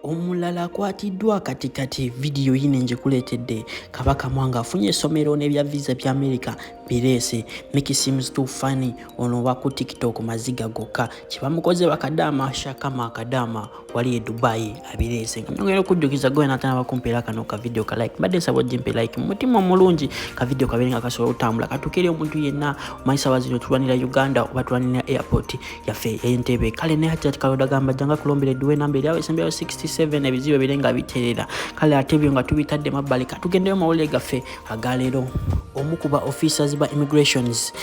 Omulala akwatiddwa kati kati vidiyo yino ngikuleetedde. Kabaka Mwanga afunye essomero n'ebya visa bya Amerika bireese. Mickey seems too funny ono owa ku TikTok maziga gokka. Kye bamukoze bakadaama Shakama akadaama wali e Dubai abireese. Nga nyongera okujjukiza gwe natanaba kumpeera kano ka video ka like. Mbadde nsaba ojje like mu mutima omulungi ka video kabeere nga kasobola okutambula katuuke eri omuntu yenna. Omanyi ssaawa zino tulwanira Uganda oba tulwanira airport yaffe Entebbe. Kale ne Hajjat Kaloda gamba janga kulombera edduwa enamba eri awo esembyayo 67 ebizibu ebire nga biterera. Kale ate ebyo nga tubitadde mabbali, katugendeyo mawulire gaffe agaleero. Omu ku ba officers ba immigrations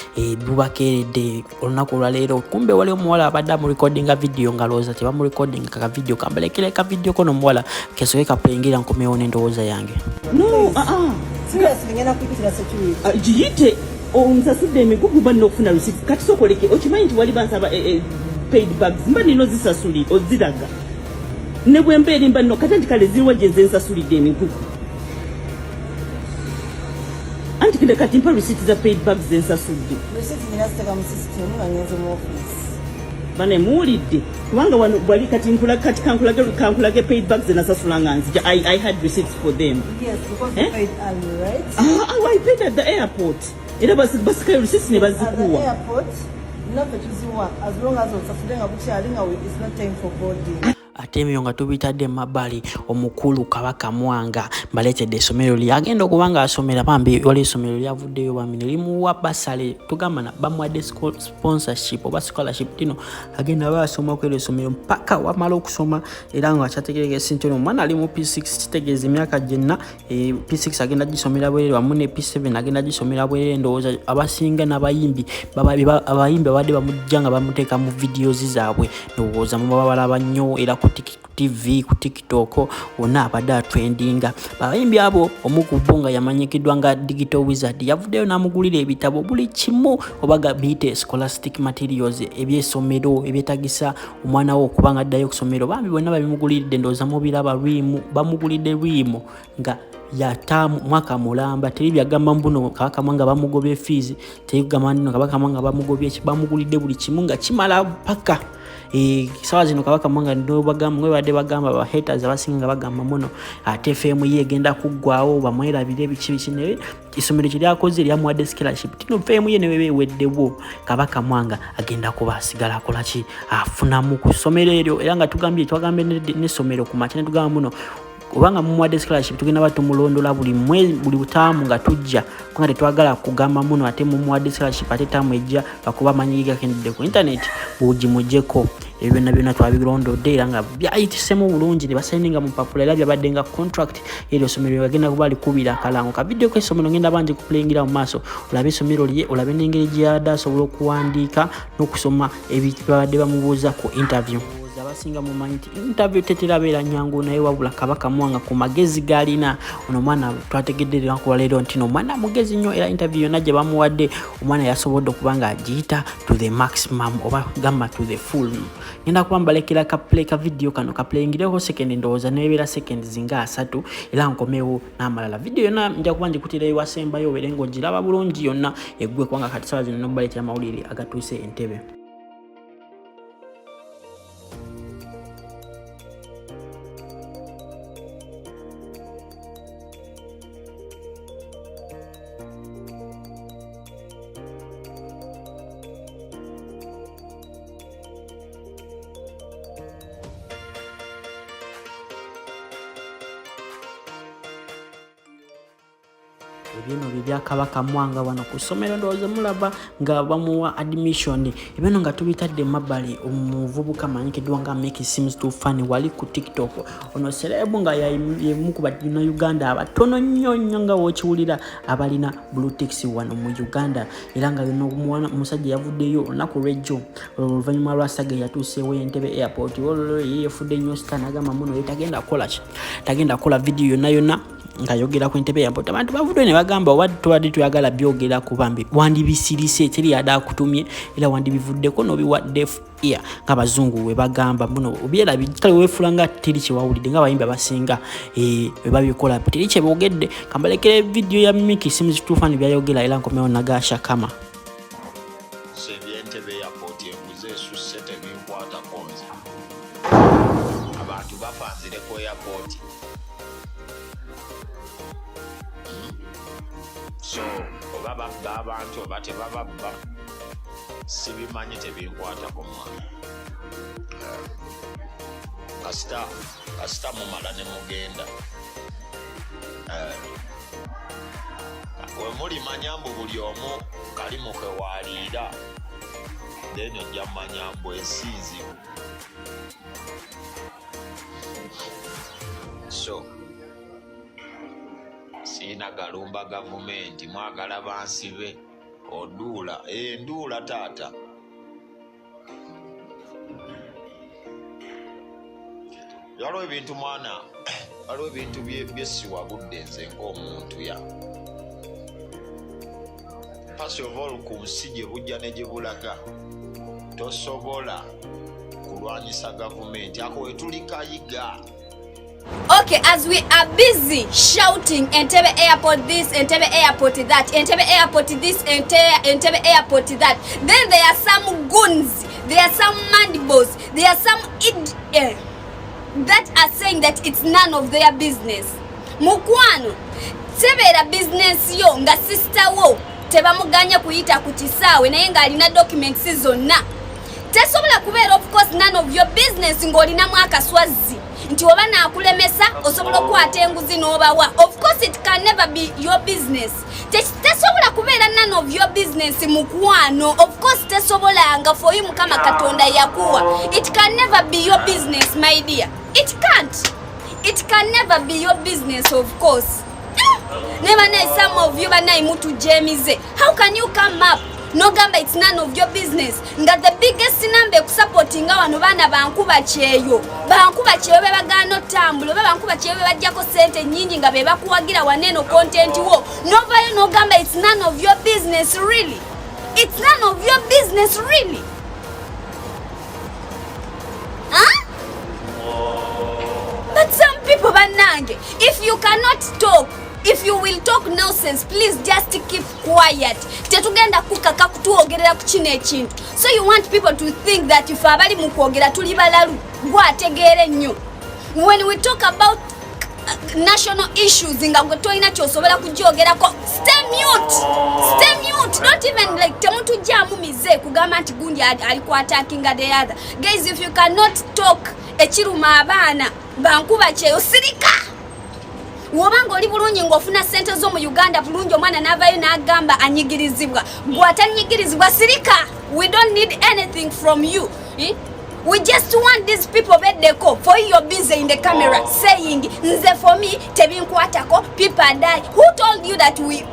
bubakeeredde olunaku olwaleero. Kumbe wali omuwala abadde amurecordinga video nga alowooza tebamurecordinga ka video. Kambalekere ka video kono omuwala kesoke kaplayingira nkomewo n'endowooza yange. No, ah, ah. Seriously, ngenda kuyitira security. Ah, giyite onsasudde emigugu mba nina okufuna receipt. Kati sokoleke okimanyi nti wali bansaba paid bags mba nina ozisasuli oziraga ne bwe mba eri mba nina kati anti kale ziriwa gye nze nsasulidde emigugu anti kale kati mpa receipt za paid bags ze nsasudde. Receipt nina ziteeka mu system nga ngenze mu office. Bane muwulidde kubanga wano wali kati nkula kati kankulage paid bags ze nasasula nga nzija. I had receipts for them. Yes, because you Eh? paid early, right? Ah, ah, I paid at the airport. Era basikayo receipts ne At the bazikuwa. airport, naffe tuziwa as long as osasudde nga bukyali nga it's not time for boarding. Ate ebyo nga tubitadde mabbali, omukulu Kabaka Mwanga mbaleetedde essomero lye agenda okuba ng'asomera. Bambi wali essomero lyavuddeyo bambi ne limuwa basale, tugamba na bamuwadde sponsorship oba scholarship tino agenda aba asoma ku eryo essomero mpaka wamala okusoma era nga akyategereka esente. Ono omwana ali mu P6, kitegeeza emyaka gyenna P6 agenda gisomera bwerere wamu ne P7 agenda gisomera bwerere. Ndowooza abasinga n'abayimbi abayimbi babadde bamujja nga bamuteeka mu videos zaabwe, ndowooza muba balaba nnyo era ku TV, ku TikTok wonna abadde atrendinga. Abayimbi abo omu ku bo nga yamanyikiddwa nga Digital Wizard yavuddeyo n'amugulira ebitabo buli kimu oba biyite scholastic materials eby'essomero ebyetagisa omwana wo okuba nga addayo ku ssomero. Bambi bonna babimuguliridde, ndowooza mubiraba lwimu bamugulidde lwimu nga yataamu mwaka mulamba. Teri byagamba mbuno Kabaka Mwanga bamugobye fees, teri kugamba nno Kabaka Mwanga bamugobye ki, bamugulidde buli kimu nga kimala paka sawa zino. Kabaka Mwanga nobagamba mwe badde bagamba ba haters abasinga nga bagamba muno ate fame ye egenda kuggwawo bamwerabire biki biki, naye essomero kye lyakoze lyamuwadde scholarship tino fame ye neweba eweddewo Kabaka Mwanga agenda kuba asigala akola ki afunamu ku ssomero eryo. Era nga tugambye twagambye n'essomero ku makya ne tugamba muno obanga mumuwadde scholarship tugenda ba tumulondola buli mwezi buli butaamu nga tujja kubanga tetwagala kugamba muno ate mumuwadde scholarship ate taamu ejja lwakuba amanyi ge gakendedde ku internet bugimuggyeko. Ebyo byonna byonna twabirondodde era nga byayitisemu bulungi ne basayininga mu mpapula era byabadde nga contract eryo essomero bagenda kuba likubira akalango ka vidiyo k'essomero. Ngenda bangi kuplayingira mu maaso olabe essomero lye olabe n'engeri gyeyabadde asobola okuwandiika n'okusoma ebibadde bamubuuza ku interview. Abasinga mumanyi nti interview tetera beera nyangu, naye wabula Kabaka Mwanga ku magezi g'alina ono omwana twategedde lunaku lwaleero nti no omwana mugezi nnyo era interview yonna gye bamuwadde omwana yasobodde okuba nga agiyita to the maximum oba gamba to the full. Ngenda kuba mbalekera ka play ka video kano ka playingireko second ndowooza nebeera seconds nga 30 era nkomewo n'amalala. Video yonna nja kuba ngikutira ewasembayo obeere ng'ogiraba bulungi yonna eggwe kubanga kati sawa zino nobaleetera amawulire agatuuse Entebbe. Ebyeno bye bya Kabaka Mwanga wano ku ssomero ndowooza mulaba nga bamuwa admission. Ebyeno nga tubitadde mabbali, omuvubuka amanyikiddwa nga Mickey Seems Too Funny wali ku TikTok ono celeb nga yemu ku bannayuganda abatono nnyo nnyo nga w'okiwulira abalina blue ticks wano mu Uganda era nga yono omusajja yavuddeyo olunaku lw'ejjo oluvannyuma lwa saga eyatuuseewo Entebbe airport. Olwo ye yefudde nnyo star n'agamba muno ye tagenda kukola ki, tagenda kukola vidiyo yonna yonna ng'ayogera ku Entebbe airport. Abantu bavuddeyo ne bagamba oba tubadde tuyagala byogera ku bambi wandibisirise teri yadde akutumye era wandibivuddeko n'obiwa deaf ear ng'abazungu we bagamba muno obyerabi kale weefula nga teri kye wawulidde ng'abayimbi abasinga bwe babikola teri kye boogedde. Kambalekere vidiyo ya Mickey Seems Too Funny byayogera era nkomewo naga Shakama. Eby'Entebbe airport enguzi esusse tebinkwatako nze. Abantu bafa nzire ku airport. So oba babba abantu oba tebababba, sibimanyi, tebinkwatako mwana. Kasita mumala ne mugenda. We mulimanya mbu buli omu kalimu kewaaliira, then ojja manya mbu ensi nzibu. So siina galumba gavumenti, mwagala bansibe oduula enduula taata. Waliwo ebintu mwana, waliwo ebintu byesiwa budde nze ng'omuntu ya first of all ku nsi gye bujja ne gye bulaga, tosobola kulwanyisa gavumenti. Ako wetuli kayiga. Okay, as we are busy shouting Entebbe Airport this, Entebbe Airport that, Entebbe Airport this, Entebbe Airport that, then there are some goons, there are some mandibles, there are some that are saying that it's none of their business. Mukwano, tebeera business yo nga sister wo tebamuganya kuyita ku kisaawe naye ng'alina documents zonna. Tesobola kubeera of course none of your business ng'olinamu akaswazzi nti oba naakulemesa osobola okukwata enguzi n'obawa. Of course it can never be your business. Tesobola kubeera none of your business, mukwano. Of course tesobolanga for you. Mukama Katonda yakuwa. It can never be your business, my dear. It can't, it can never be your business, of course. Ne banaye, some of you banaye mutujemize. How can you come up nogamba it's none of your business nga the biggest number ekusupportinga wano baana bankuba kyeyo, bankuba kyeyo be bagaana otambula, oba bankuba kyeyo be bajjako sente nyingi nga be bakuwagira waneeno content wo, novayo nogamba it's none of your business? Really, it's none of your business, really, huh? But some people bannange, if you cannot talk, if you will talk nonsense, please just keep quiet. Tetugenda kukaka kutuwogerera ku kino ekintu. So you want people to think that ife abali mu kwogera tuli balalu, gwategeera ennyo. When we talk about national issues nga gwe tolina kyosobola kugyogerako, stay mute, stay mute. Don't even like, temutujjaamu mize kugamba nti gundi ali ku attackinga the other guys. If you cannot talk ekiruma abaana bankuba kyeyo, sirika. Wobanga oli bulungi ng'ofuna sente zo mu Uganda bulungi, omwana n'avayo n'agamba anyigirizibwa, gwe atanyigirizibwa sirika. We don't need anything from you, eh? We just want these people beddeko. For you, you're busy in the camera saying nze for me tebinkwatako, people die. Who told you that we